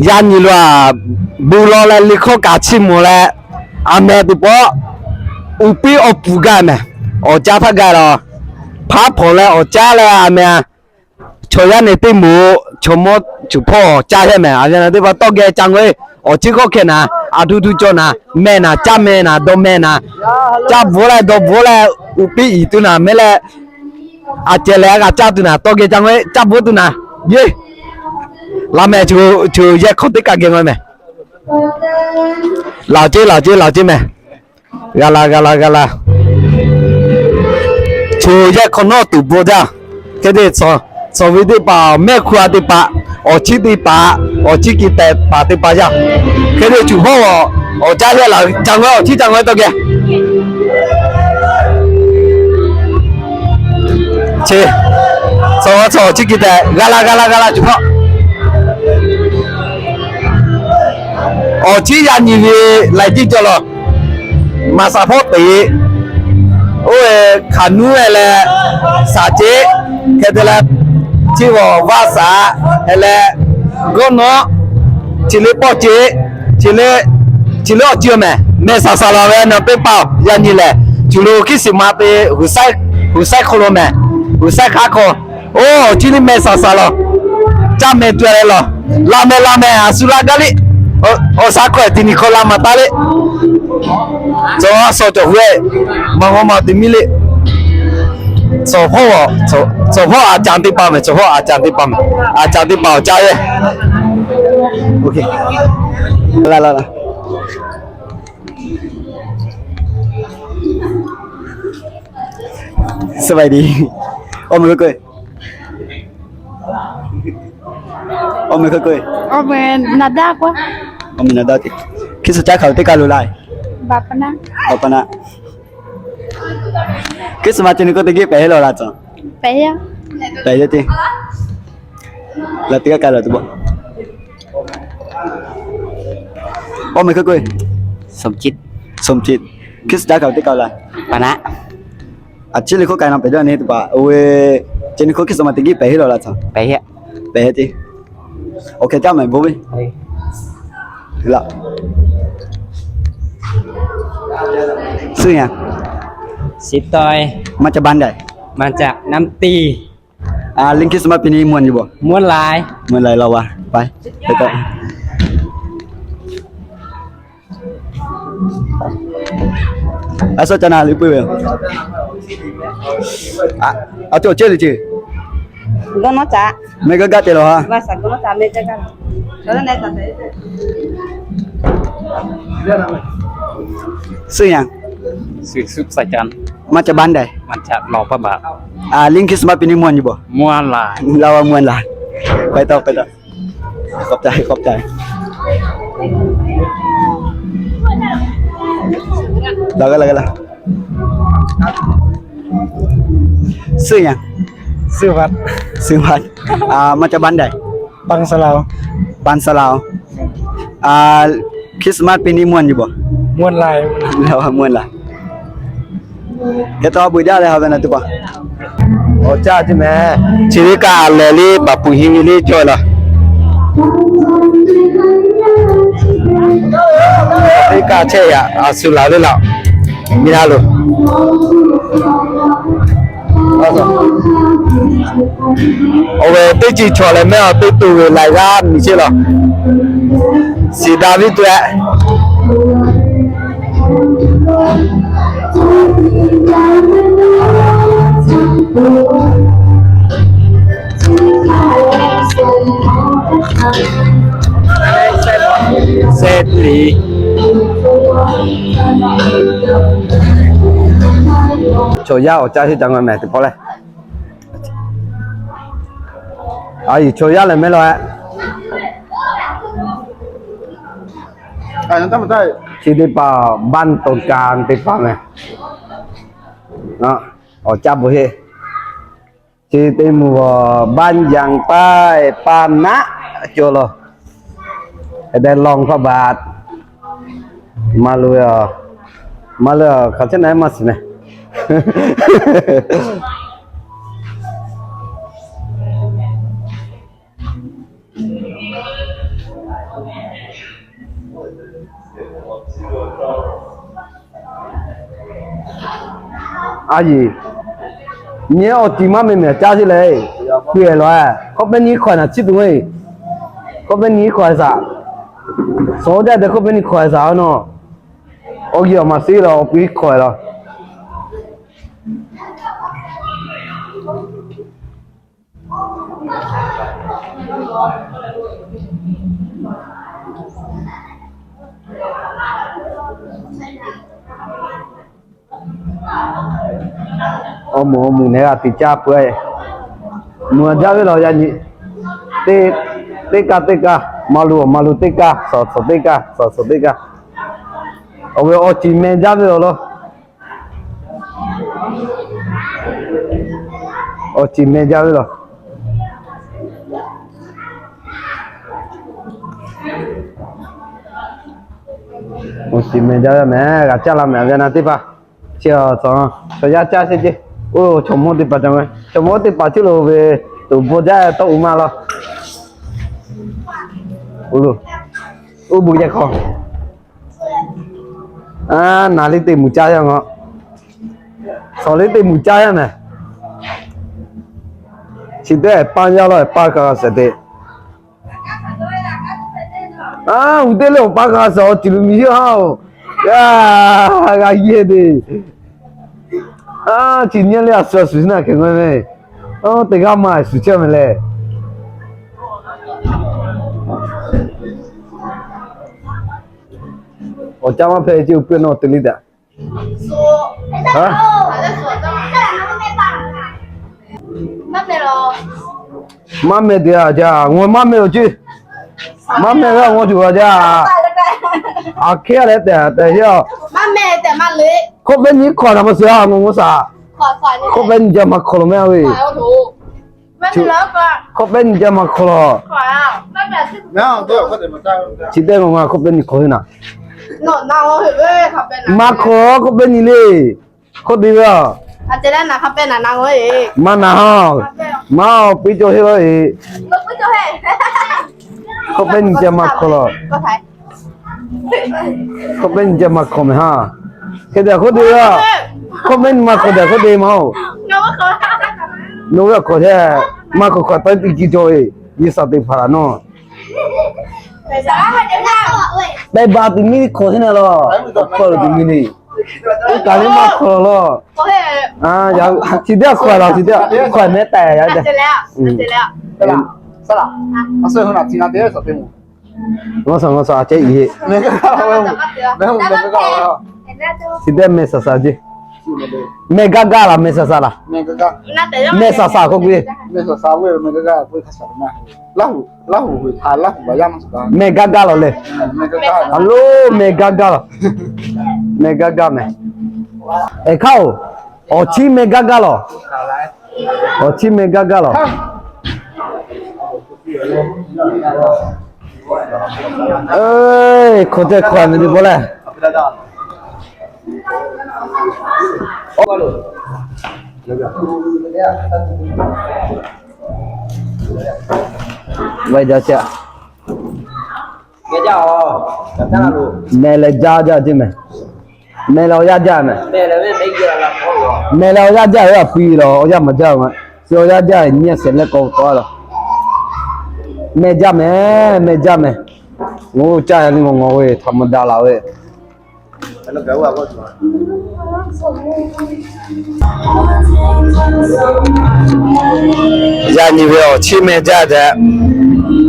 Yaˇ nyi lo a, bon lawˬ leh liꞈ hkawˇ kaꞈ chiˇ mvuh leh, a meh teˇ pawˆ uˉ peunˍ awˬ puˍ gaˇ mehˍ. Awˬ caˇ hpaˇ gaˇ la, hpaˉ hpawnˬ leh awˬ caˇ leh a meh, chaw yaˇ nehˬ teˇ moˍ chaw mawˇ cuˬ hpawˇ caˇ hehˆ mehˍ. A meh teˇ hpaˍ tawˇ geh ca ngaweh, awˬ chi hkawˇ hkeh naˍ, a htu htu cawˬ naˍ, meh naˍ, caˇ meh naˍ, dawˇ meh naˍ, caˇ bvuhꞈ leh dawˇ bvuhꞈ leh uˉ peunˍ iˍ tuˬ naˍ mehˍ leh, a ceh leh a g'a caˇ tuˬ naˍ, tawˇ geh ca ngaweh caˇ bvuhꞈ tuˬ naˍ, yeˇ, laꞈ mehˍ choˬ yehˬ hk'aw teˇ kaꞈ geh ngaweh mehˍ. Laˬ ceˇ, laˬ ceˇ, laˬ ceˇ mehˍ. G'a la, g'a la, g'a la. Choˬ yehˬ hk'aw nawˉ tuˬ bon jaˇ. Hk'e te, tcuh ve teˇ hpaˍ, mehˆ hk'u a teˇ hpaˍ, awˬ chiˉ teˇ hpaˍ, awˬ chiˉ ki tehꞈ paˍ teˇ hpaˍ yaˇ. Hk'e te cuˬ hpawˇ a, awˬ caˇ leh laˬ ca ngaweh, awˬ chiˉ ca ngaweh tawˇ geh. Chi, tcuh, tcuh awˬ chiˉ ki tehꞈ g'a la, g'a la, g'a la cuˬ hpawˇ. Awˬ chiˉ yaˇ nyi ve laiˬ tiˉ cawˬ lawˬ. Maˍ saˍ hpawˇ teꞈ, oˇ ve hkaˍ nuˉ e leh, saˍ ceˆ, hk'e te leh, chi g'awˬ vaˇ saˍ, e leh, gawˇ nawˉ, chi leh pawˆ ceˆ, chi leh, chi leh awˬ ciˇ mehˍ. Mehˬ saˍ saˍ laˬ ve naˬ teˇ hpaˍ yaˇ nyi lehˬ, cuˬ lo hkiˉ suhˍ ma te, g'uiˬ saiˉ hk'aw lo mehˍ, g'uiˬ saiˉ hk'aˉ hk'aw. Oˇ, awˬ chiˉ leh mehˬ saˍ saˍ laˬ, caˇ meh tuˬ leh laˬ, laˬ meh, laˬ meh, a shu laˬ gaˇ le. Awˬ shaˉ hkawˇ tiꞈ nyi hk'aw laˬ maˍ taˍ le. Tcuh a suh cawˬ hui e, maˬ g'awˇ maˬ te miˇ le. Tcuh hpawˇ, tcuh hpawˇ a caˍ teˇ hpaˍ mehˍ, tcuh hpawˇ a caˍ teˇ hpaˍ mehˍ, a caˍ teˇ hpaˍ awˬ caˇ ve. สบายดี Awˬ meh hk'e k'oˆ, awˬ meh hk'e k'oˆ, awˬ meh naˍ daˇ k'o, awˬ meh naˍ daˇ te. Hkiˉ suhˍ caˇ hk'aˬ ve teˇ kaˇ lo laˇ, baˍ pa naˆ. Hkiˉ suhˍ ma ceh nyi k'o teˇ geh pehˬ heˆ law laˇ tcuh, pehˬ heˆ te. Laˬ teˇ g'aˇ kaˇ laˬ tuˬ bawˆ. Awˬ meh hk'e k'oˆ, สมจิต สมจิต. Hkiˉ suhˍ caˇ hk'aˬ ve teˇ kaˇ lo laˇ, pa naˆ. A ciˉ le hk'oˆ k'ai na pehˬ jaˇ ne teˇ hpaˍ, oˇ ve ceh nyi k'o hkiˉ suhˍ ma teˇ geh pehˬ heˆ law laˇ tcuh, pehˬ heˆ, pehˬ heˆ te. Awˬ hkeh caˇ mehˍ bon ve. Laꞈ, suhˆ yaˇ, สีต้อย maˇ ca baˇ daiˬ, มาจากน้ำตี Liˇ hkiˉ suhˍ ma pi ni mvuhˇ nyi bawˬ, mvuhˇ laiˬ, mvuhˇ laiˬ law va, paiˉ, paiˉ taw. A suhˆ ca na liꞈ puiˉ ve, a cawˬ cehˇ le ce. Meh gaˇ gaˇ te lawˬ ha. Suhˆ yaˇ, maˇ ca baˇ daiˬ, liˇ hkiˉ suhˍ ma pi ni mvuhˇ nyi bawˬ, laˇ va mvuhˇ laiˬ. Paiˉ taw, paiˉ taw. K'awꞈ ca, k'awꞈ ca. Laˬ g'a, laˬ g'a laˬ. Suhˆ yaˇ, suhˆ vaˇ, suhˆ vaˇ. Maˇ ca baˇ daiˬ, paˇ saˍ laˬ, paˇ saˍ laˬ. Hkiˉ suhˍ ma pi ni mvuhˇ nyi bawˬ, mvuhˇ laiˬ, mvuhˇ laiˬ. Hk'e taw beuꞈ jaˇ leh ha ve na teˇ hpaˍ. Awˬ caˇ teˇ mehˍ, chi teˇ kaˆ lehˬ le, baˬ puˍ hi ve le cawˬ laˬ. Teˇ kaˆ chehˇ yaꞈ, a shu laˬ le laˬ. Miˬ ha loˬ. Awˬ ve teˇ ceuˬ chaw leh mehˆ awˬ teˇ to ve laiˬ g'aˇ miˬ chehˇ laˬ. Shiˍ daꞈ viˉ tuˬ ehˉ. Chaw yaˇ awˬ caˇ heˆ ca ngaˬ mehˍ teˇ hpawˇ leh, a yehˬ chaw yaˇ lehˬ mehˍ law ehˉ. Chi teˇ hpaˍ บ้านต้นกลาง teˇ hpaˍ mehˍ. Awˬ caˇ bon heˆ. Chi teˇ mvuhˇ บ้านยางใต้ paˇ naˆ cawˬ laˬ. Hk'e te law hkawˇ baˬ. Maˇ loꞈ, maˇ loꞈ hk'aˬ chehˇ na maˇ shiˍ mehˍ. A yeˬ, nyi awˬ tiˍ maˇ meh mehˍ caˇ sheˍ leh, peuˬ-e laˬ, hkawˇ pehˇ nyi hkawˇ naˬ chiˇ tuˬ ve, hkawˇ pehˇ nyi hkawˇ saˍ, shawˍ jaˇ deh hkawˇ pehˇ nyi hkawˇ saˍ a nawˬ, awˬ g'uiˬ awˬ maˍ seˍ laˬ awˬ pui hkawˇ laˬ. Awˬ moˍ awˬ moˍ nehˬ g'a tiꞈ caˇ peuˬ-e. Mvuhˬ jaˇ ve laˬ yaꞈ nyi, teˇ kaˇ teˇ kaˇ, maˇ lu maˇ lu teˇ kaˇ, shawˍ shawˍ teˇ kaˇ, shawˍ shawˍ teˇ kaˇ. Awˬ ve awˬ ciˍ meh jaˇ ve laˬ law. Awˬ ciˍ meh jaˇ ve laˬ. Awˬ ciˍ meh jaˇ ve meh g'a caˇ la meh a ve na teˇ hpaˍ. Chi a, chaw yaˇ caˇ sheˍ ceˇ. Oˇ chaw mawˇ teˇ hpaˍ ca ve, chaw mawˇ teˇ hpaˍ chi lo ve, tuꞈ bvuhꞈ jaˇ tawˇ uiˍ ma law. Oˇ bon yaˇ hk'aw, a, naˍ liˇ teˇ moˍ caˇ yaˇ ma, shawˍ liˇ teˇ moˍ caˇ yaˇ meh. Chi teˇ paˇ yaˇ law, paˇ kaꞈ g'a shehˍ te. A, uˬ teˇ leh awˬ paˇ g'a shehˍ awˬ ciˍ lo miˬ yeˇ haˉ-oˬ. G'a yeˇ te. A, chi nyi leh a shu a shu naˬ hk'e ngaˬ ve, teˇ g'aˇ ma a shu chehˇ meh leh. Awˬ caˇ maˇ hpehꞈ ce uˬ peuˬ nawˬ te le taꞈ. Maˇ meh te a jaˇ, ngaˬ maˇ meh awˬ ceˇ. Maˇ meh ve ngaˬ juˬ a jaˇ. Aˬ hk'e a leh tehꞈ tehꞈ heˆ a. Hkawˇ pehˇ nyi hkawˇ naˬ maˇ suh a ngaˬ g'uˇ saˍ. Hkawˇ pehˇ nyi jaˇ maˇ hk'aw lo meh a ve. Hkawˇ pehˇ nyi jaˇ maˇ hk'aw lo. Chi teˇ ngaˬ hkawˇ pehˇ nyi hk'aw heˆ naˬ. Maˇ hk'aw hkawˇ pehˇ nyi le. Hkawˇ te ve a. Maˇ naˬ ha. Maˇ awˬ piˇ cawˇ heˆ law e. Hkawˇ pehˇ nyi jaˇ maˇ hk'aw lo. Hkawˇ pehˇ nyi jaˇ maˇ hk'aw meh ha. Hk'e te hkawˇ te ve a. Hkawˇ pehˇ nyi maˇ hk'aw te hkawˇ te ma oˬ. Nawˬ ve a hk'aw te, maˇ hk'aw hk'aw taˇ teˇ kiˇ cawˇ ve, G'uiˬ sha teˇ hpaˍ laˬ nawˬ. Pehˇ ba teˇ miˇ hk'aw teˇ na laˬ. Awˬ hkawˇ lo teˇ miˇ le. Oˇ kaˬ le maˇ hk'aw laˬ. Chi teˇ hk'aw laˬ, chi teˇ hk'aw meh tehꞈ yaˇ tehꞈ. Ngaˬ sha ngaˬ sha a ceh iˉ heˆ. Chi teˇ meh saˍ saˍ ceˇ. Meh gaˇ gaˇ laˬ, meh saˍ saˍ laˬ. Meh saˍ saˍ k'oˆ ve. Meh gaˇ gaˇ laˬ leh. A lo, meh gaˇ gaˇ laˬ. Meh gaˇ gaˇ meh. Ehˬ hk'aˇ-oˬ, awˬ chiˉ meh gaˇ gaˇ laˬ. Awˬ chiˉ meh gaˇ gaˇ laˬ. Hkawˇ ceh hkawˇ meh te bawˆ leh. Meh leh jaˇ jaˇ ceˇ meh. Meh leh awˬ yaˇ jaˇ meh. Meh leh awˬ yaˇ jaˇ ve a piˇ laˬ, awˬ yaˇ maˇ jaˇ ve. Chi awˬ yaˇ jaˇ nyi a shehˍ leh k'awꞈ k'awꞈ a laˬ. Meh jaˇ meh, meh jaˇ meh. Ngaˬ hui caˇ yaꞈ nyi ngaˬ ngaˬ ve htaꞈ maˇ daꞈ laˬ ve. Yaꞈ nyi ve awˬ chiˉ meh jaˇ tehꞈ,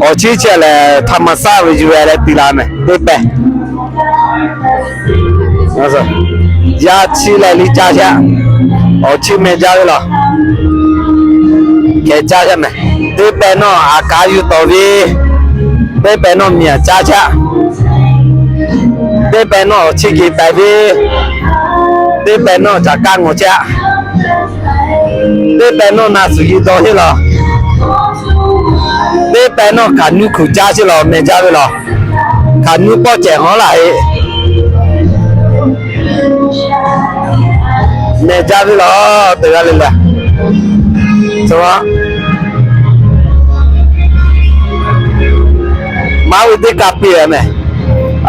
awˬ chiˉ chehˇ lehˬ htaꞈ maˇ saˉ ve yuˬ ve leh piˇ la meh teˇ pehˍ. Yaˇ chiˉ leh liˇ caˇ chehˇ. Awˬ chiˉ meh jaˇ ve laˬ. Hkeh caˇ chehˇ meh. Teˇ pehˍ nawˬ aꞈ kaˍ yuˬ tawˍ ve, teˇ pehˍ nawˬ miˬ aꞈ caˇ chehˇ. Teˇ pehˍ nawˬ awˬ chiˉ geh pehˍ ve, teˇ pehˍ nawˬ caꞈ kaˇ ngawˬ chehˇ. Teˇ pehˍ nawˬ na suhˍ yi dawˇ heˆ laˬ. Teˇ pehˍ nawˬ hkaˍ nuˇ hkuꞈ caˇ chehˇ laˬ, meh jaˇ ve laˬ. Hkaˍ nuˇ pawˆ cehˬ hawˉ laˬ heˆ. Meh jaˇ ve laˬ, teˇ g'aˇ le le. Maˇ ve teˇ kaꞈ piˇ-e mehˬ.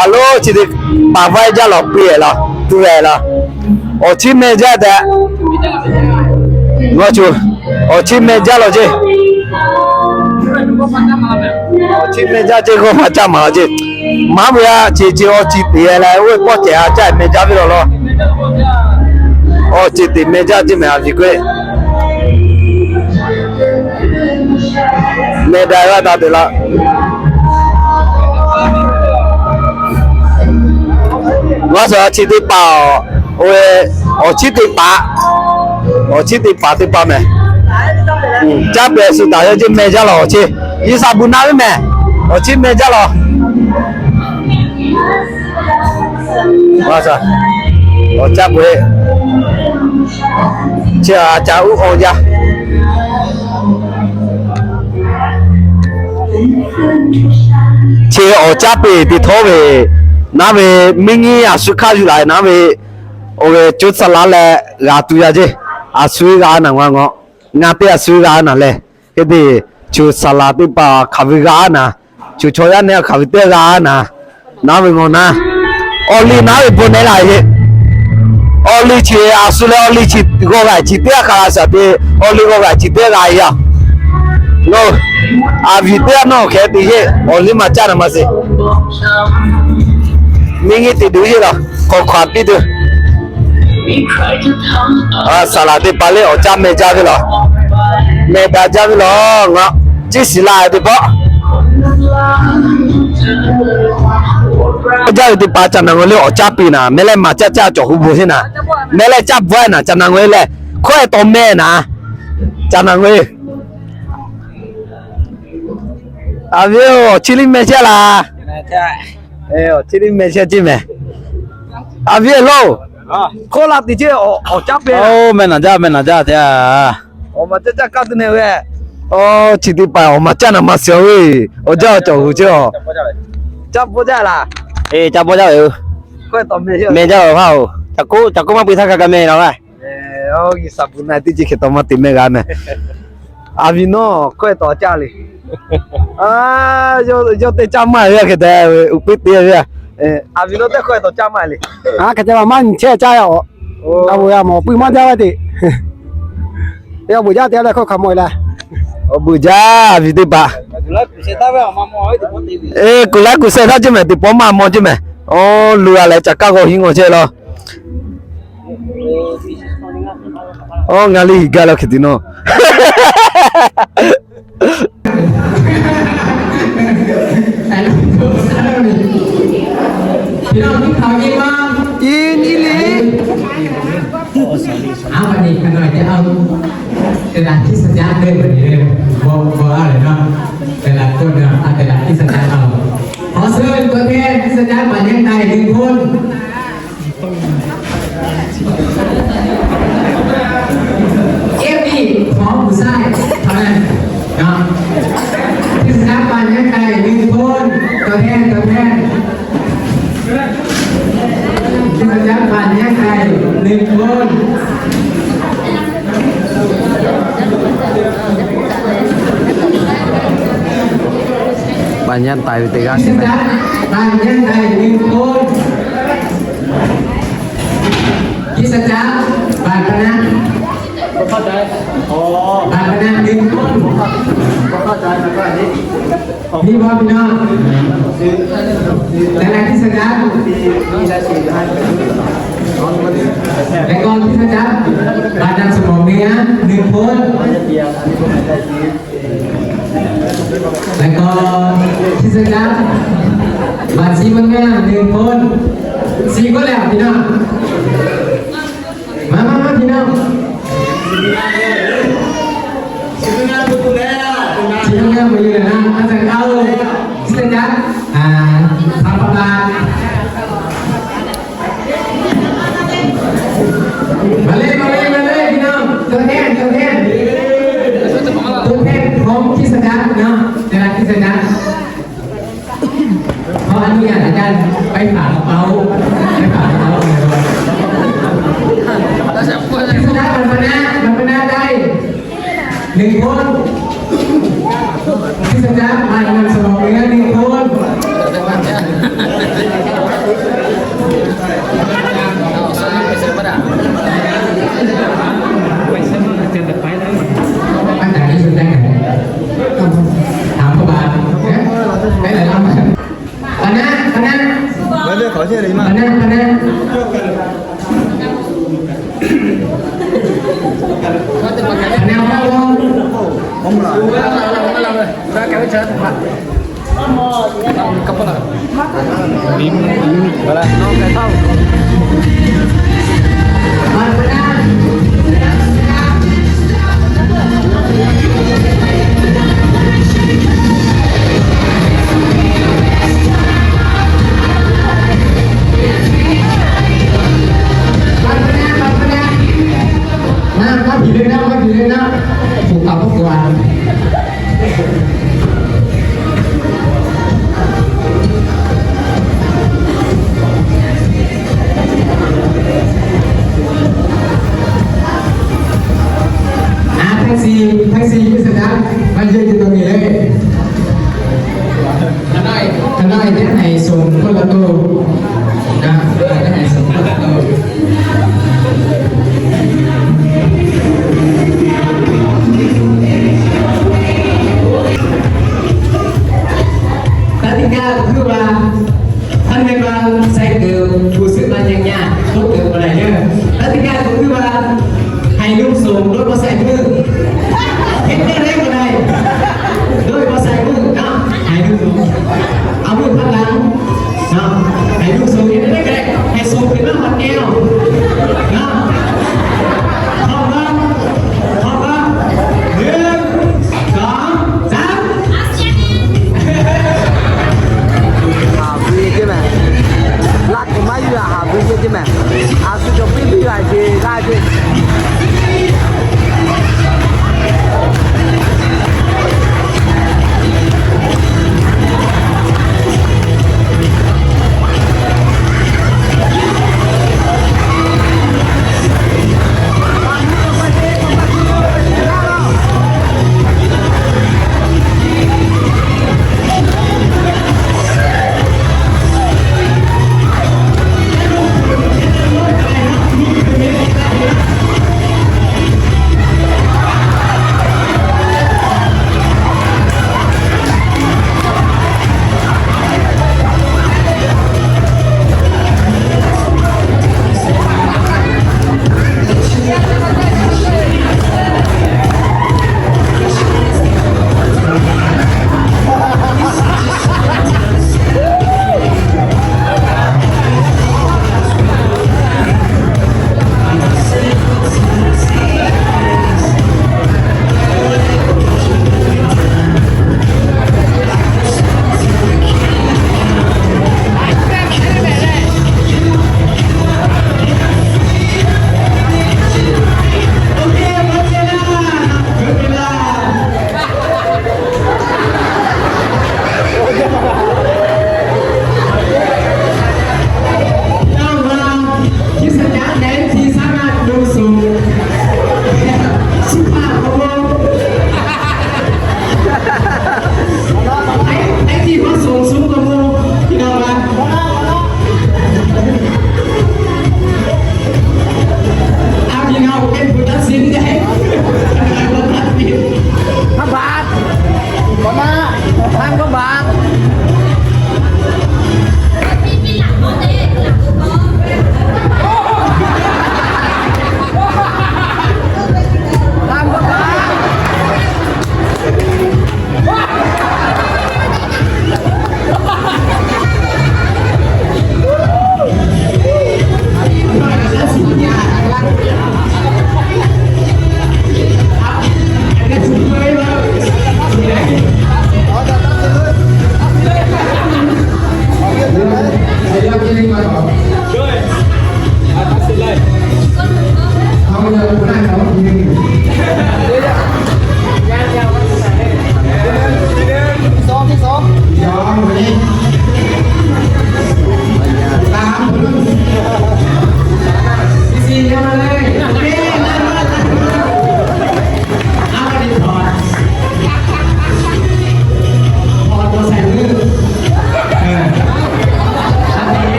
A lo chi teˇ paˍ vaiˇ jaˇ lawˬ piˇ-e laˇ, tu ve laˇ. Awˬ chiˉ meh jaˇ tehꞈ. Ngaw chu, awˬ chiˉ meh jaˇ lawˬ ceˇ. Awˬ chiˉ meh jaˇ ceˇ, g'awˇ maˇ caˇ maˍ laˇ ceˇ. Maˇ ve a, chi chi awˬ chi teꞈ leh oˇ ve pawˆ cehˬ a caˇ meh jaˇ ve lawˬ laˇ. Awˬ chi teꞈ meh jaˇ ceˇ mehˬ, a viˬ k'o-e. Meh daꞈ g'aˇ taˍ teꞈ laˇ. G'aˇ suhˍ chi teˇ hpaˍ, oˇ ve, awˬ chiˉ teˇ hpaˍ, awˬ chiˉ teˇ hpaˍ teˇ hpaˍ mehˬ. Caˇ peuˬ suhˍ taˍ yawˇ ceˇ meh jaˇ lawˬ awˬ chiˉ. Yiˇ saˍ buˬ na ve mehˬ. Awˬ chiˉ meh jaˇ lawˬ. Awˬ caˇ peuˬ-e. Chi a ca uˉ awˬ jaˇ. Chi awˬ caˇ peuˬ teˇ htawˇ ve, naˉ ve miˇ nyiˇ a shu hk'aˇ yuˬ la naˉ ve, oˇ ve co saˍ laˍ leh g'a tuˬ yaˇ ceˇ. A shu g'a naˬ ngaˬ ngaw, ngaˬ teˇ a shu g'a naˬ leh, hk'e te co saˍ laˍ teˇ hpaˍ hk'aˬ ve g'a naˬ, co chaw yaˇ neˇ hk'aˬ ve teˇ g'a naˬ, naˉ ve ngaw naˉ. Awˬ liˇ naˉ ve bon neh laˬ yeˬ. Awˬ liˇ chi a shu leh awˬ liˇ chi g'awˇ g'aꞈ chi teˇ g'aˇ hk'a g'a shaˍ te, awˬ liˇ g'awˇ g'aꞈ chi teˇ g'aˇ g'a yaˇ. Lo, a viˬ teˇ g'aˇ nawˬ hk'e te yeˬ, awˬ liˇ maˇ caˇ naˬ maˇ sheˍ. Miˇ nyiˇ teꞈ duˬ yeˬ laˬ, hk'aw hk'aw piˇ tuˬ. Saˍ laˍ teˇ hpaˍ lehˬ awˬ caˇ meh jaˇ ve lawˬ. Meh daꞈ jaˇ ve lawˬ ngaˬ, ciˇ shiˍ la teˇ pawˆ. Jaˇ ve teˇ hpaˍ ca naˬ ngaˬ lehˬ awˬ caˇ piˇ naˍ, meh leh maˍ caˇ caˇ cawˬ hu bon sheˍ naˍ. Meh leh caˇ bvuhꞈ naˍ ca naˬ ngaˬ lehˬ, hkawˇ e tawˍ meh naˍ, ca naˬ ngaˬ. A viˉ-oˬ, awˬ chi liˇ meh chehˇ laˬ. Awˬ chi liˇ meh chehˇ ceˇ mehˬ. A viˉ-oˬ, hkawˇ la teꞈ ceˇ, awˬ caˇ peuˬ. Oˇ meh naˍ jaˇ, meh naˍ jaˇ te-a. Awˬ maˍ caˇ caˇ kaˇ tuˬ neh ve. Awˬ chi teˇ hpaˍ awˬ maˍ caˇ naˍ maˇ shiˍ-oˬ ve. Awˬ jaˇ awˬ cawˬ hu ceˇ-oˬ. Caˇ bvuhꞈ jaˇ laˬ. Caˇ bvuhꞈ jaˇ ve-oˬ. Meh jaˇ laˬ hpaˇ-oˬ. Caˬ k'oˆ, caˬ k'oˆ maˇ pui htaˇ hk'a gaˬ meh laˬ ve. Awˬ g'uiˬ saˍ buˬ na teˇ ceuˬ hk'e taw maˇ te meh g'a meh. A viˉ nawˬ hkawˇ e tawˍ caˇ le. Yawˇ teˇ caˇ maˇ ve hk'e te, uˉ peˆ te ve. A viˉ nawˬ teˇ hkawˇ e tawˍ caˇ maˇ le. Hk'e te maˇ nyi chehˇ caˇ-oˬ. A vuˬ ya mawˬ puiˉ maˇ jaˇ ve teꞈ. Yaˇ bvuhꞈ jaˇ te leh hkawˇ hk'a mawˬ e leh. Awˬ bvuhꞈ jaˇ a viˉ teˇ hpaˍ. Kuˬ laiˉ kuˬ sheh htaˇ ceˇ mehˬ, teˇ pawˆ maˇ mawˬ ceˇ mehˬ. Awˬ lo a leh caˬ kaˇ g'awˇ hinˉ ngawˬ chehˇ law. Awˬ, ngaˬ liˇ hiˍ gaˇ law hk'e te nawˬ. Awˬ, เอฟบี ของหมู่ไส้เท่านั้นเนาะ ที่สถาบันยังไง หนึ่งคน ตัวแทน ตัวแทน ที่สถาบันยังไง หนึ่งคน Baˬ nyaˇ taiˍ ve teˇ g'aˇ. Baˬ nyaˇ taiˍ หนึ่งคน ที่สถาบัน บัณฑนะ บัณฑนะ หนึ่งคน นี่พ่อพี่น้อง และนายที่สถาบัน และก็ที่สถาบัน บัณฑนะ สมองเนื้อ หนึ่งคน แล้วก็ที่สถาบัน บัตรสีมันงาม หนึ่งคน สี่คนแล้วพี่น้อง มา มา มา พี่น้อง ที่มันงามมาอยู่แล้วนะ มาจากเอา ที่สถาบัน อ่า ทำประมาณ มาเลย มาเลย มาเลย พี่น้อง ตัวแทน ตัวแทน ตัวแทนของคริสตจักรเนาะ แต่ละคริสตจักร ขออนุญาตอาจารย์ไปฝากกระเป๋า ไปฝากกระเป๋าเลย คริสตจักรบัณฑนะ บัณฑนะได้ หนึ่งคน คริสตจักรบ้านน้ำสมองเหนือ หนึ่งคน Hk'aˬ neh, hk'aˬ neh. Hk'aˬ neh, hk'aˬ neh. Aˉ, htaˇ si, htaˇ si yehˇ saˍ daꞈ, maˇ yehˇ te taw nyi le. Hk'aˬ na-e teˇ haiˬ suˍ hk'oˆ la toˬ. Aˉ, teˇ haiˬ suˍ hk'oˆ la toˬ. Taˇ teˇ kaˇ kuˬ hkuiˇ va, hk'aˬ neh va, sai kuiˬ hpu suhˉ maˇ nyi nyi, k'oˆ kuiˬ k'o la yehˇ. Taˇ teˇ kaˇ kuˬ hkuiˇ va, haiˬ nuˇ suˍ dawˇ k'o sai kuiˬ, hk'e te leh k'o la, dawˇ k'o sai kuiˬ, haiˬ nuˇ suˍ, a vuiˬ hk'aˇ la, haiˬ nuˇ suˍ yehˇ te leh, haiˬ suˍ kuiˬ maˇ maˇ kehˬ a. Hk'aw va, hk'aw va, nyiˇ, shaˍ, caˉ. Haˍ ve ceˇ mehˍ. Laˇ tuˬ maˇ yuˬ a, haˍ ve ceˇ ceˇ mehˍ. A shu cawˬ piˇ piˇ g'a ce g'a ce.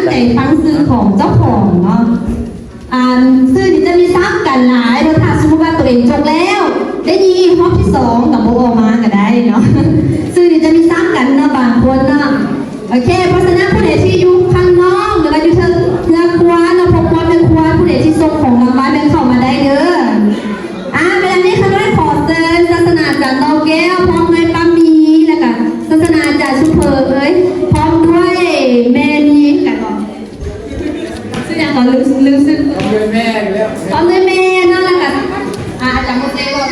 แต่ฟังซื่อของเจ้าของเนาะ อ่า ซื่อนี่จะมีซ้ำกันหลาย โดยถ้าสมมุติว่าตัวเองจบแล้ว ได้ยินฮอบที่สองกับโบออกมาก็ได้เนาะ ซื่อนี่จะมีซ้ำกันเนาะ บางคนเนาะ โอเค เพราะฉะนั้นผู้ใดที่อยู่ข้างนอก หรือว่าอยู่เทิงเฮือนครัวเนาะ พ่อครัวแม่ครัว ผู้ใดที่ส่งของรางวัลแบ่งเข้ามาได้เด้อ อ่า เวลานี้ข้าน้อยขอเชิญศาสนาจารย์ดอกแก้ว พร้อมด้วยป้ามี แล้วก็ศาสนาจารย์สุเผิง พร้อมด้วยแม่มี แล้วก็ ชื่อยังก่อน ลืม ลืมชื่อ พร้อมด้วยแม่เนาะ แล้วก็ อ่า อาจารย์โมเสสก็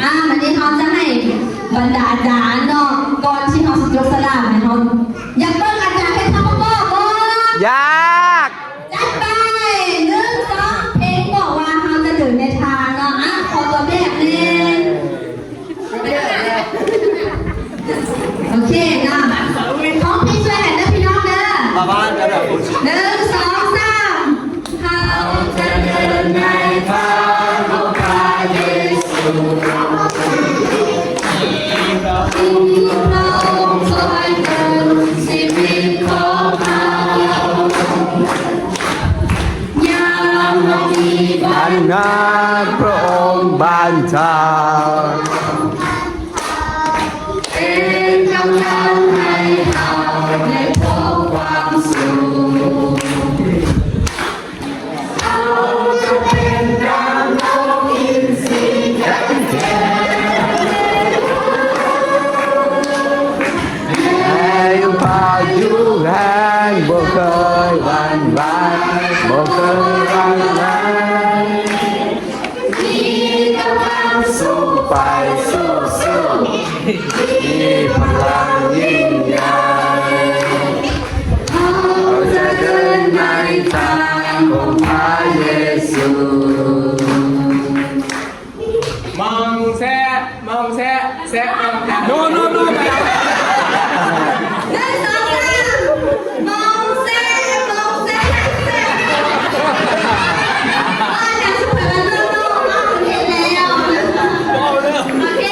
อ่า วันนี้เราจะให้บรรดาอาจารย์เนาะ ก่อนที่เราจะยกสลากเนี่ย เราอยากเบิ่งอาจารย์เฮ็ดท่าประกอบบ่ อยาก จัดไป หนึ่ง สอง เพลงบอกว่าเราจะเดินในทางเนาะ อ่ะ ขอตัวแบบหนึ่ง โอเคเนาะ พร้อมเพลงช่วยกันเด้อพี่น้องเด้อ มาบ้านกันแบบ หนึ่ง สอง สาม เราจะเดินในทางของพระเยซู ที่พระองค์คอยเดินชีวิตของเรา ยามเรามี อำนาจพระองค์บัญชา เป็นกำลังให้เราได้พบความสุข เราจะเป็นดังนกอินทรีแข็งแกร่ง แม้พายุแรงบ่เคยหวั่นไหว บ่เคยหวั่นไหว มีกำลังสู้ไปสู้สู้ มีพลังยิ่งใหญ่ เราจะเดินในทางของพระเยซู มองแซะ มองแซะ แซะ มองแซะ no no no หนึ่ง สอง สาม มองแซะ มองแซะ แซะ อาจารย์สุเผิงเริ่มต้นเห็นแล้ว โอเค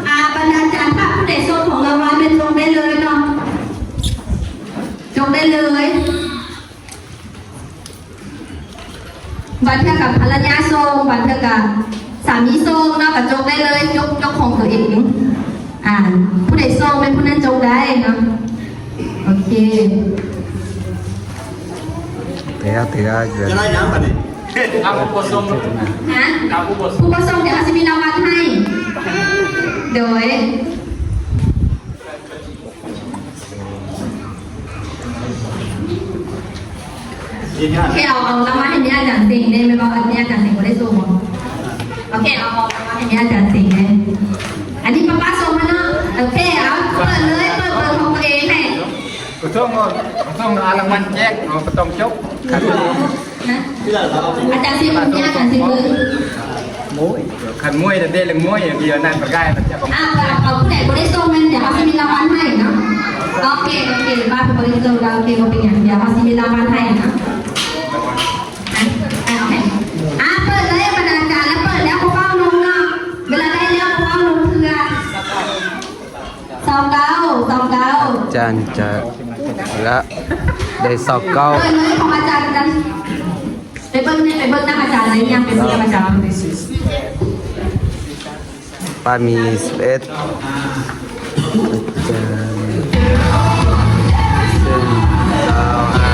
อ่า บรรดาอาจารย์ ถ้าผู้ใดส่งของรางวัลเป็นจงได้เลยเนาะ จงได้เลย บางเทื่อกับภรรยาส่ง บางเทื่อกับสามีส่งเนาะ ก็จกได้เลย จก จกของตัวเอง อ่า ผู้ใดส่งเป็นผู้นั้นจกได้เนาะ โอเค เดี๋ยว เดี๋ยว เดี๋ยว จะได้น้ำป่ะนี่ เอาผู้ประสงค์ ฮะ เอาผู้ประสงค์ ผู้ประสงค์เดี๋ยวเขาจะมีรางวัลให้ โดย โอเค เอา เอารางวัลให้เนี่ยอาจารย์เซ็งได้ไหม ว่าเนี่ยอาจารย์เซ็งก็ได้ส่ง โอเค เอา เอารางวัลให้เนี่ยอาจารย์เซ็งได้ อันนี้ป้าป้าส่งมาเนาะ โอเค เอา เปิดเลย เปิดเบอร์ของตัวเองให้ ก็ต้อง ก็ต้องเอารางวัลแจก เอา ก็ต้องจบ นะ อาจารย์เซ็งเนี่ยอาจารย์เซ็งเลย Mui. Khan mui ta de leh mui, bi na pa gai pa cha. อ่า เอาผู้ใดบ่ได้ส่งมัน เดี๋ยวเขาจะมีรางวัลให้เนาะ โอเค โอเค บ้านบ่ได้ส่ง โอเค บ่เป็นหยัง เดี๋ยวเขาจะมีรางวัลให้เนาะ อ่ะ อ่ะ โอเค อ่ะ เปิดเลย บรรดาอาจารย์ แล้วเปิดแล้วก็เฝ้าลงเนาะ เวลาได้แล้วก็เฝ้าลงเพื่อ ซาวเก้า ซาวเก้า อาจารย์จะละ ได้ซาวเก้า เปิดเลยของอาจารย์กัน ไปเบิ่งเนี่ย ไปเบิ่งหน้าอาจารย์เลย ยังไปเบิ่งอาจารย์ ป้ามี สิบเอ็ด อาจารย์ ซึ่ง ซาวห้า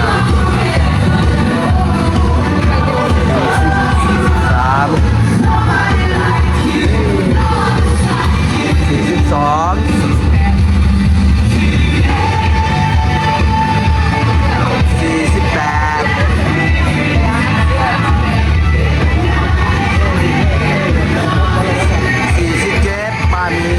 สาม สี่สิบสอง สี่สิบแปด สี่สิบเจ็ด ป้ามี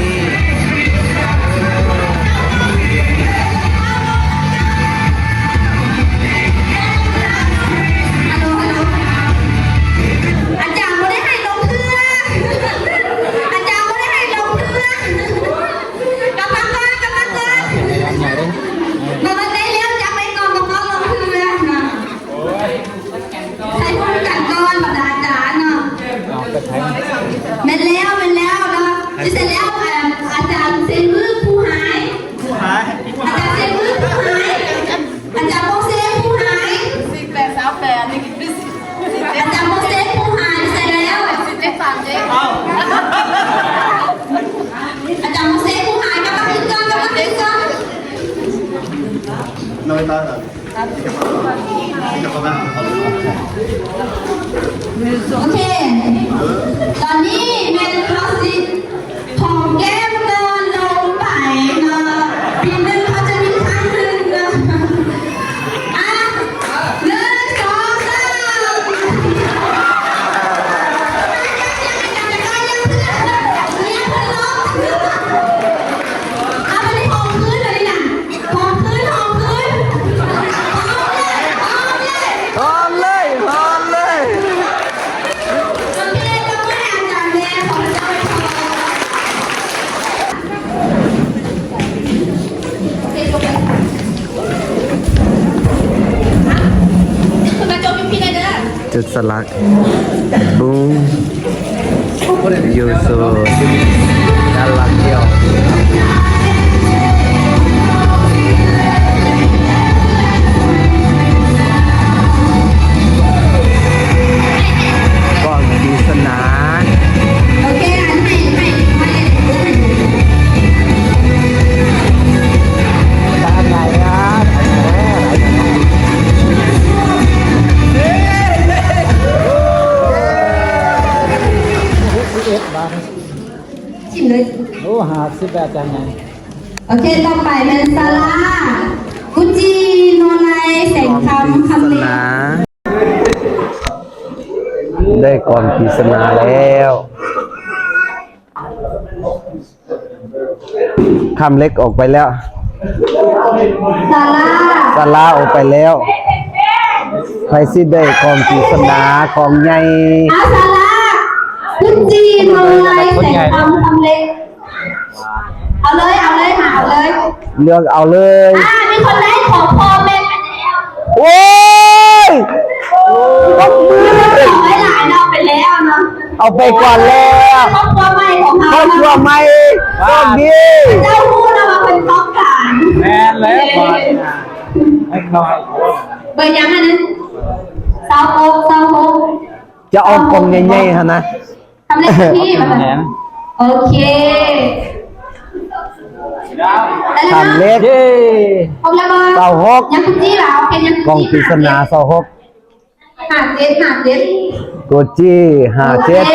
แม่นแล้ว แม่นแล้วเนาะ จะเสร็จแล้ว อ่า อาจารย์เซนมือผู้หาย อาจารย์เซนมือผู้หาย อาจารย์โมเสสผู้หาย อาจารย์โมเสสผู้หาย เสร็จแล้ว อาจารย์โมเสสผู้หาย กลับมาคืนก่อน กลับมาคืนก่อน โอเค ตอนนี้แม่เขาสิหอมแก้มนอนลงไปเนาะ ปีหนึ่งเขาจะมีครั้งหนึ่งเนาะ อ่ะ หนึ่ง สอง สาม เอาไปที่หอมพื้นเลยนะ หอมพื้น หอมพื้น หอมเลย หอมเลย หอมเลย หอมเลย โอเค ตบมือให้อาจารย์แม่ ขอพระเจ้าอวยพร โอเค จบเลย คุณมาจบพี่ๆ ได้เด้อ จุดสลัก บุ้ง อยู่สู่ด้านหลังเดียว กล่องปริศนา โอเค อันใหม่ ใหม่ ใหม่ ด้านในครับ ชิมเลย โอ้ ห้าสิบ อาจารย์ไง โอเค ต่อไปเป็นซาร่า กุจิ โนไล แสงคำ คำเหล็ก ได้กล่องปริศนาแล้ว คำเล็กออกไปแล้ว ซาร่า ซาร่าออกไปแล้ว ใผสิได้กล่องปริศนา กล่องใหญ่ อ่ะ ซาร่า กุจิ โนไล แสงคำ คำเหล็ก เอาเลย เอาเลย หาเอาเลย เลือกเอาเลย อ่า มีคนได้ของพ่อแม่ไปแล้ว โอ้ย ตบมือ ไม่ต้องขอให้หลาย เราไปแล้วเนาะ เอาไปก่อนแล้ว ครอบครัวใหม่ของเรา ครอบครัวใหม่ โชคดี เจ้าพูดเรามาเป็น top สาม แม่นแล้ว ไม่น้อย เบอร์ยังอันนั้น ซาวโอ๊ก ซาวโอ๊ก จะเอากล่องใหญ่ๆ ฮะนะ ทำเลขที่มาก่อน โอเค ได้แล้วนะ ทำเลข เย้ ครบแล้วก็ ซาวหก ยังกุจิเหรอ โอเค ยังกุจิ กล่องปริศนา ซาวหก ห้าเจ็ด ห้าเจ็ด กุจิ ห้าเจ็ด โอเค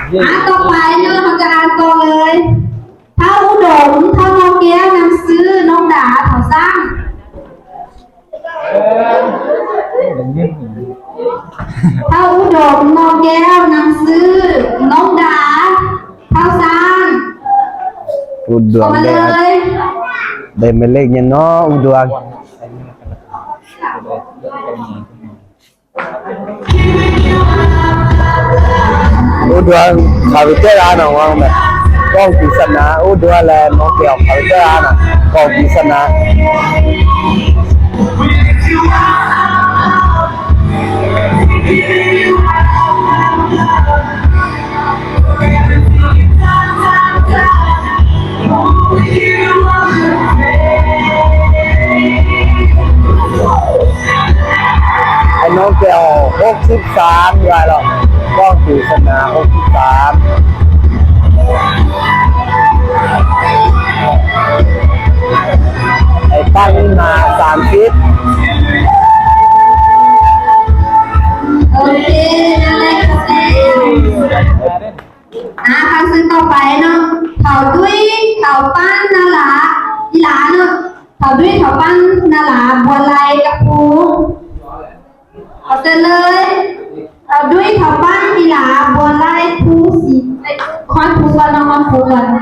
เย้ อ่ะ ต่อไปเนาะ เราจะอ่านต่อเลย เฒ่าอุดม เฒ่า นอแก้ว นำซื่อ น้องดา เฒ่าสร้าง เฒ่าอุดม นอแก้ว นำซื่อ น้องดา เฒ่าสร้าง อุดม ออกมาเลย ได้หมายเลขยังเนาะ อุดม ဥဒွါ ၶႃႈပၸ်ႉတႃႉၼႃႇ ဝႃႈမႄႈ กล่องปริศนา ဥဒွါလႄႈ น้องแก้ว ၶႃႈပၸ်ႉတႃႉၼႃႇ กล่องปริศนา ไอ้น้องแก้ว หกสิบสาม ยายเหรอ กล่องปริศนา หกสิบสาม ไอ้ตั้งนี่มา สามสิบ โอเค นั่นแหละ อ่า คำซื่อต่อไปเนาะ เถาดุ้ย เถาปั้น นาหลา อีหลาเนาะ เถาดุ้ย เถาปั้น นาหลา บัวไล กระพู ขอเชิญเลย เถาดุ้ย เถาปั้น อีหลา บัวไล ภูสี เอ้ย ค้อนภูก่อนเนาะ ค้อนภูก่อน หน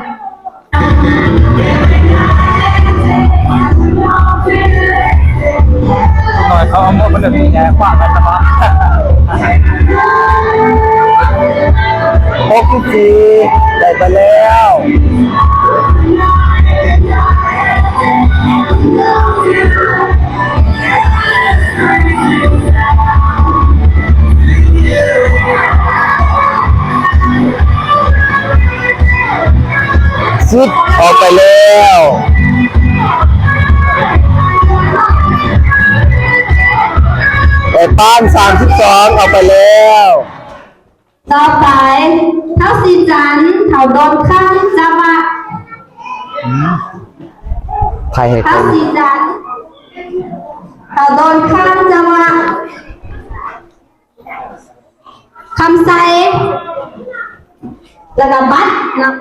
่อยเขาเอาหมวกกันน็อกแย่ขวางไว้ตลอด หกสิบสี่ ได้ไปแล้ว เ ออกไปแล้ว แต่บ้านสามสิบสอง ออกไปแล้ว ต่อไป เท้าสีจันทร์ แถวโดนข้ามจังหวัด อืม ไทยให้คน เท้าสีจันทร์ แถวโดนข้ามจังหวัด คำไซ แล้วก็บัตรเนาะ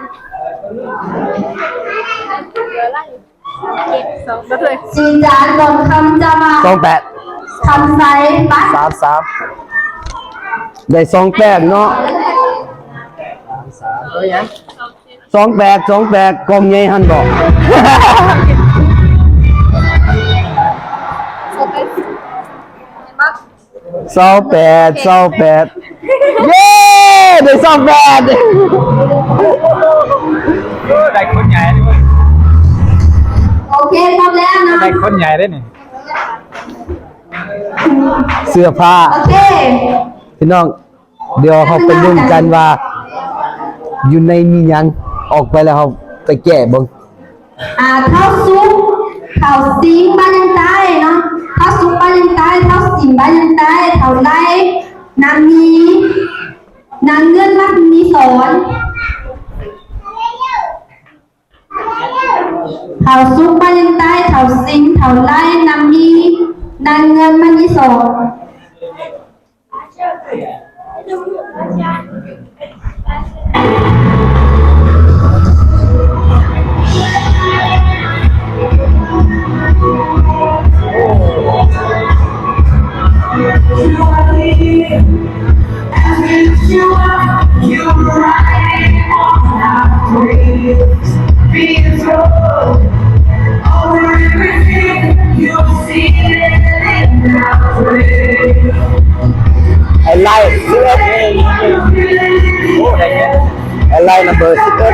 สีจันทร์ โดนข้ามจังหวัด สองแปด คำไซ บัตร สามสาม ได้สองแปดเนาะ สองแปด สองแปด กองใหญ่หันบอก สองแปด สองแปด เย้ ได้สองแปด โอ้ ได้คนใหญ่เลยเว้ย โอเค พร้อมแล้วนะ ได้คนใหญ่เลยนี่ เสื้อผ้า โอเค พี่น้อง เดี๋ยวเฮาไปลุ้นกันว่า อยู่ในมีหยัง ออกไปแล้วเฮาไปแกะเบิ่ง อ่า เท้าสุก เท้าสิงห์ บ้านยังใต้เนาะ เท้าสุก บ้านยังใต้ เท้าสิงห์ บ้านยังใต้ เท้าไร่ น้ำมี น้ำเงิน บ้านมีสอน เท้าสุก บ้านยังใต้ เท้าสิงห์ เท้าไร่ น้ำมี น้ำเงิน บ้านมีสอน ไอ้ไล่ ไอ้ไล่ number สิบเอ็ด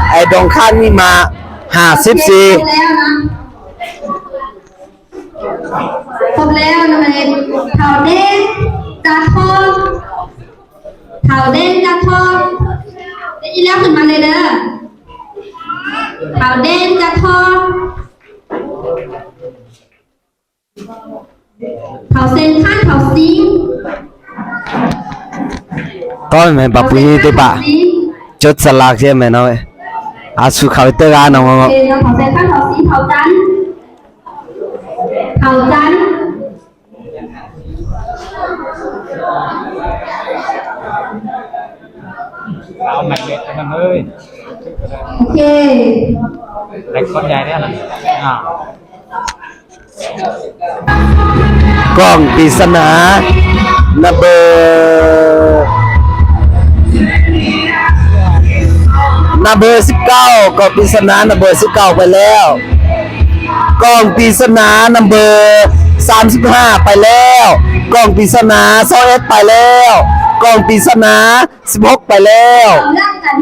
ไอ้ดงข้างนี่มา ห้าสิบสี่ ครบแล้วนะ เท้าแดง กระทอง เท้าแดง กระทอง ได้ยินแล้วขึ้นมาเลยเด้อ เท้าแดง กระทอง เท้าเซน ข้าง เท้าสิงห์ ก็แม่นปะปุ้ยนี่ติปะ จดสลากใช่ไหมเนาะ อาสุขเขาเตอร์กานเนาะ โอเคเนาะ เท้าเซน ข้าง เท้าสิงห์ เท้าจันทร์ เท้าจันทร์ เอาแม็กเนตอันนั้นเลย โอเค แม็กก้อนใหญ่เนี่ยนะ อ่า กล่องปริศนา number number สิบเก้า กล่องปริศนา number สิบเก้า ไปแล้ว กล่องปริศนา number สามสิบห้า ไปแล้ว กล่องปริศนา ซอเอส ไปแล้ว กล่องปริศนา สิบหก ไปแล้ว เรื่องกัน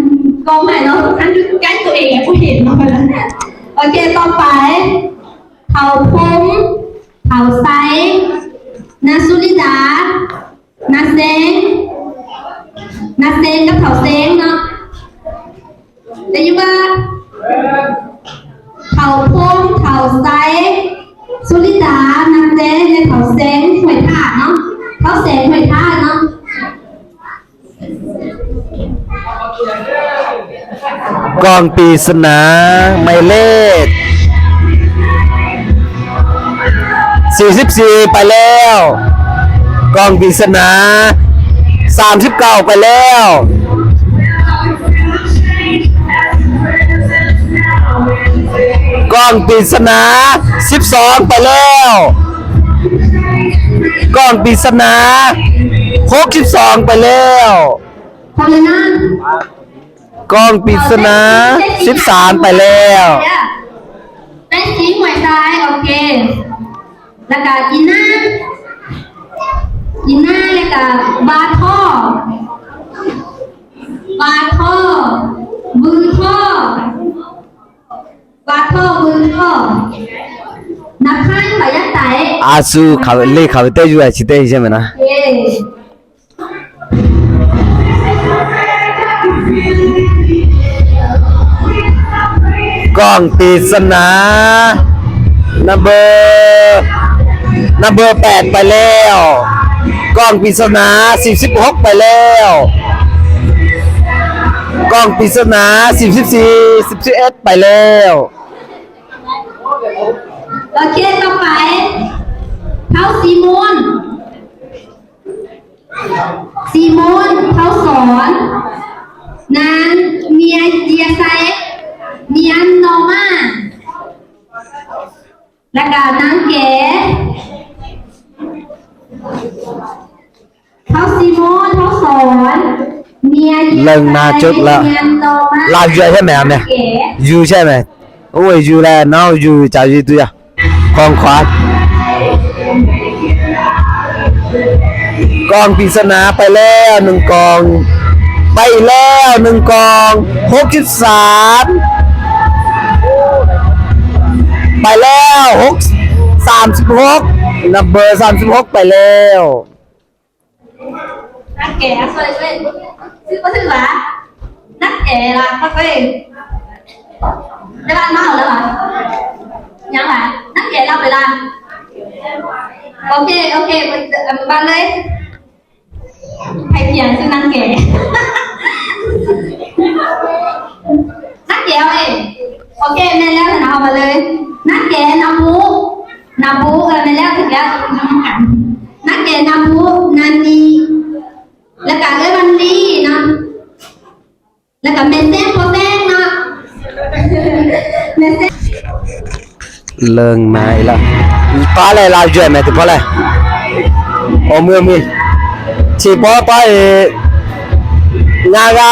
กองใหม่เนาะ ทุกท่านใกล้ตัวเองอะ ผู้เห็นเนาะ โอเค ต่อไป เถาพรหม เถาไซ นาสุริดา นาแซง นาแซงกับเถาแซงเนาะ แต่อยู่ว่า เถาพรหม เถาไซ สุริดา นาแซง และเถาแซง ห้วยทาดเนาะ เถาแซง ห้วยทาดเนาะ กล่องปริศนา หมายเลข สี่สิบสี่ ไปแล้ว กล่องปริศนา สามสิบเก้า ไปแล้ว กล่องปริศนา สิบสอง ไปแล้ว กล่องปริศนา หกสิบสอง ไปแล้ว พร้อมแล้วนะ กล่องปริศนา สิบสาม ไปแล้ว แป้งสีหวยทราย โอเค แล้วก็อีน่า อีน่า แล้วก็บาท่อ บาท่อ บือท่อ บาท่อ บือท่อ นักข่าว ปะยักไต A shu hk'aˬ le hk'aˬ ve teˇ yuˬ a chi teˇ yehˇ mehˍ na. กล่องปริศนา number number แปด ไปแล้ว กล่องปริศนา สิบ สิบหก ไปแล้ว กล่องปริศนา สิบ สิบสี่ สิบ สิบเอ็ด ไปแล้ว โอเค ต่อไป เท้าสีม่วง สีม่วง เท้าสอน นางเมียเจียไซ เมียนนอมา แล้วก็นางแก๋ เท้าสีม่วง เท้าสอน เมียเจียไซ เมียนนอมา Lawˬ yuˬ a hk'e mehˍ a meh, yuˬ chehˇ mehˍ. Oˇ ve yuˬ leh nawˬ yuˬ caˍ yuˬ tuˬ yaˇ. ของขวัญ กล่องปริศนาไปแล้วหนึ่งกล่อง ไปอีกแล้วหนึ่งกล่อง หกสิบสาม ไปแล้ว หก สามสิบหก number สามสิบหก ไปแล้ว นักแก๋ ช่วย ช่วย ชื่อก็ชื่อหวา นักแก๋ละ ก็ช่วย ได้บ้านมาแล้วหรอ ยังหวา นักแก๋เล่าไปละ โอเค โอเค มาเลย ใครเขียนชื่อนักแก๋ นักแก๋เอง โอเค แม่นแล้วนะ เอามาเลย นักแก๋ นาบู นาบู เออ แม่นแล้ว ถูกแล้ว นักแก๋ นาบู นานี แล้วก็เอ้ยวันดีนะ แล้วก็แม่แซมพ่อแซมเนาะ แม่แซม လႅင်းမႃးလႃႈ ပႃးလႄႈ လၢဝ်ယွဲၼ်ႉမႄႈ တုၤပေႃးလႄႈ ဢေႃႈ မုၢ်မုၢ် ထီႇပေႃးပႃး ငါးဂၤ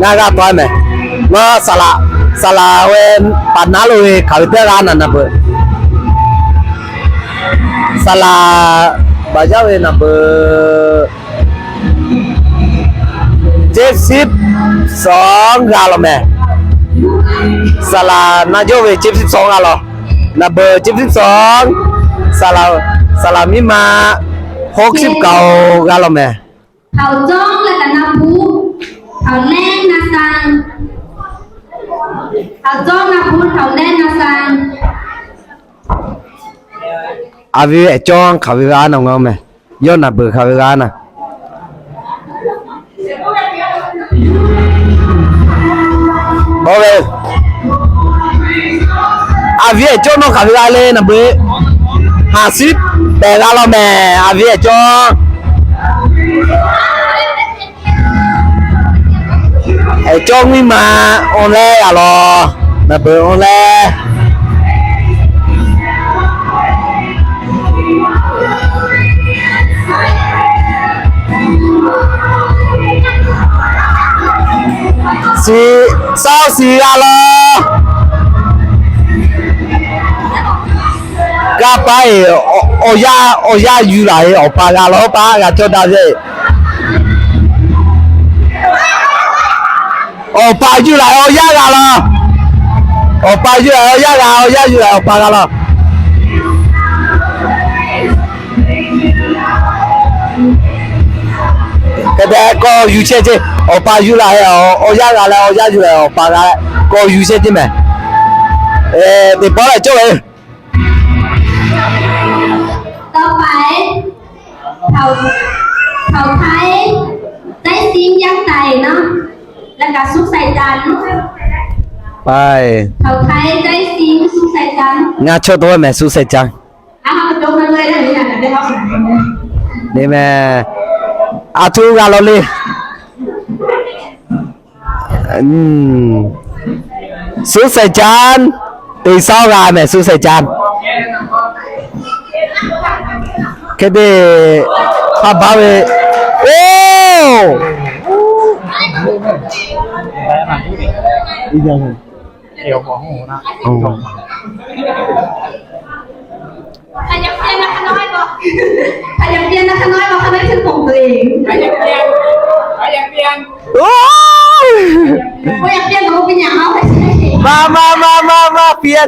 ငါးဂၤပႃးမႄႈ မႃး သလႃႇ သလႃႇဝဲ ပၢၼ်ၼႃးလိူဝ်ဝေ ၶႃႈဝိတႄႉ ရႃႇၼၼ်ႉ နႃႇပႃး သလႃႇ ပႃးယႃႉဝေ နႃႇပႃး ၸဵတ်းသိပ်းသွင် ဂၤလီၤမႄႈ သလႃႇ ၼႃႇယွဲၼ်ႉဝေ ၸဵတ်းသိပ်းသွင် ဂၤလီၤ နႃႇပႃး ၸဵတ်းသိပ်းသွင် သလႃႇ သလႃႇ မီးမႃး ႁူၵ်းသိပ်းၵဝ်ႈ ဂၤလီၤမႄႈ ထဝ်ႈၸွင်း လႄႈၵေႃႈ ၼႃႈပူး၊ ထဝ်ႈလႅင်း ၼႃႈသၢင်ႈ၊ ထဝ်ႈၸွင်း ၼႃႈပူး၊ ထဝ်ႈလႅင်း ၼႃႈသၢင်ႈ။ အဝဲအကြောင်း ခႃႈဝဲဂၤ နာ်ငေါ်မဲာ် ယွၼ်ႉနႃႈပႃး ခႃႈဝဲဂၤ နာ် အဝဲ အဝဲအကြောင်း နီႈ ခႃႈဝဲဂၤလႄႈ နႃႈပႃး ႁႃႈသိပ်းပႅတ်ႇ ဂၤလီၤမဲာ် အဝဲအကြောင်း အကြောင်း မီးမႃး online ယၤလီၤ နႃႈပႃး online သီ သီသီ ဂၤလီၤ ကပၤအံၤ အီႇယႃႉ အီႇယႃႉ ယူႇလႃႇ အီႇပႃႇ ဂၤလီၤ ပႃႇ ဂၤ ကၠီႇတႃႇဝေး အီႇပႃႇ ယူႇလႃႇ အီႇယႃႉ ဂၤလီၤ အီႇပႃႇ ယူႇလႃႇ အီႇယႃႉ ဂၤ အီႇယႃႉ ယူႇလႃႇ အီႇပႃႇ ဂၤလီၤ ကတဲ ကီႈယူႇ ဆဲးကႈ အီႇပႃႇ ယူႇလႃႇ အီႇယႃႉ ဂၤလႄႈ အီႇယႃႉ ယူႇလႃႇ အီႇပႃႇ ဂၤ ကီႈယူႇ ဆဲးကႈ မႄႈ တေပေႃးလႆႈ ကၠိၵ်းဝဲ ต่อไป เผ่า เผ่าไทย ไจ้ซิง ยักษ์ไต่เนาะ แล้วก็สุขใส่จาน ไป เผ่าไทย ไจ้ซิง สุขใส่จาน ငါ ချော့ ตัว မဲာ် สุขใส่จาน อ่ะ เอากระจกมาเลยนะ นี่นะ เดี๋ยวเราสองคนเนี่ย นี่แม่ อาทุกงานเราเลย อืม สุขใส่จาน ตีเศร้าราแม่ สุขใส่จาน แค่เด ภาพบ้าเวย โอ้ อีกอย่างหนึ่ง เอวของหูนะ อืม ใครอยากเปลี่ยนนะคะน้อยบอก ใครอยากเปลี่ยนนะคะน้อยบอก เขาได้ชื่อของตัวเอง ใครอยากเปลี่ยน ใครอยากเปลี่ยน โอ้ย ใครอยากเปลี่ยน เขาเป็นอย่างเขาไปใช่ Maˇ maˇ maˇ maˇ maˇ piˇ.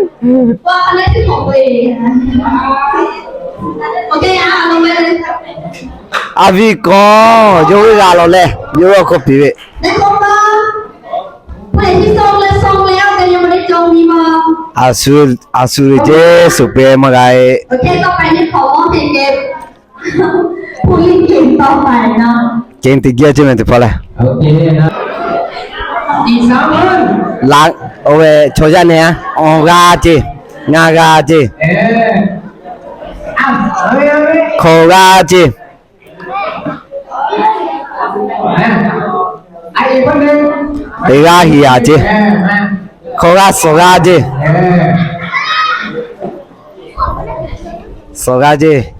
A viˉ k'awˇ, yawˇ hui g'a lawˬ leh, yawˇ hui awˬ hk'aw piˇ ve. A shu, a shu le ceˇ, suˍ pehˍ maˇ g'a e. Kehˬ teˇ geh ceˇ meh teˇ hpaˍ lehˬ. Laꞈ, oˇ ve chaw yaˇ nehˬ a, awˬ g'a ceˇ, ngaˬ g'a ceˇ, hkawꞈ g'a ceˇ, teˇ g'aˇ hiˍ a ceˇ, hkawꞈ g'a suhˍ g'a ceˇ. Suhˍ g'a ceˇ.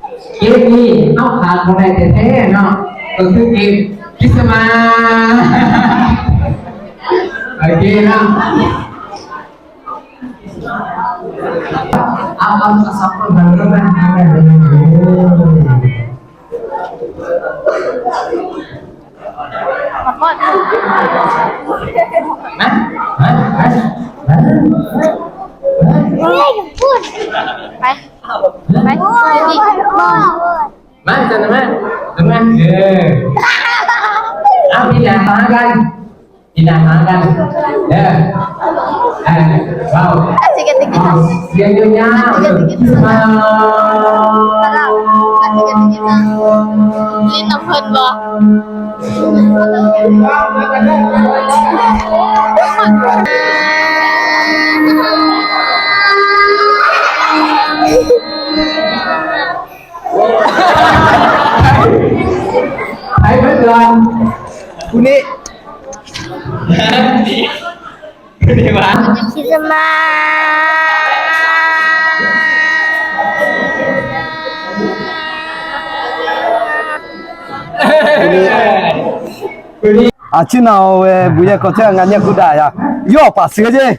A ciˉ naˬ-oˬ ve, buˬ yehˬ hk'aw chehˇ ngaˬ nyi kuˇ daꞈ yaˇ. Yawˇ awˬ paˍ suh ceˇ.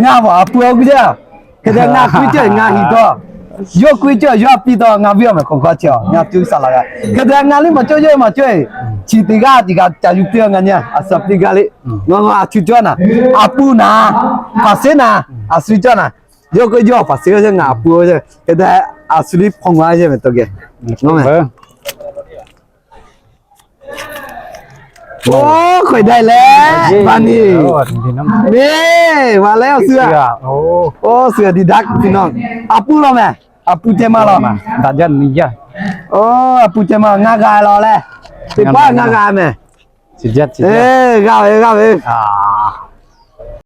Ngaˬ vaꞈ a pui a gu ceˇ. Hk'e te ngaˬ kuiˉ cawˇ ngaˬ hiˍ dawˇ. Yawˇ kuiˉ cawˇ yawˇ a piˇ dawˇ, ngaˬ viˉ awˬ mehˍ k'awꞈ g'a ceˇ a, ngaˬ tuˇ saˍ laꞈ g'a. Hk'e te ngaˬ liˇ maˬ cawˇ yawˇ maˬ cawˇ e. Chi teˇ g'aˇ tiꞈ kaꞈ ca yuˬ piˇ a ngaˬ nyi a suhˍ piˇ gaˇ le. Ngaˬ a cuˇ cawˇ naˍ, a pui naˍ, paˍ seˉ naˍ, a shu cawˇ naˍ. Yawˇ k'o yawˇ paˍ seˉ a ngaˬ a pui a. Hk'e te a shu liˇ hpaw ngaˬ a yehˇ meh tawˇ geh. Oˇ hk'e daiˇ leh, ba ni, meˇ va leh awˬ suhˍ a, awˬ suhˍ a diˍ daꞈ piˇ nawˬ. A pui law meh, a pui ceh maˇ law. Oˇ a pui ceh maˇ, ngaˬ g'a law leh, teˇ paˆ ngaˬ g'a meh. G'a ve, g'a ve, g'a ve.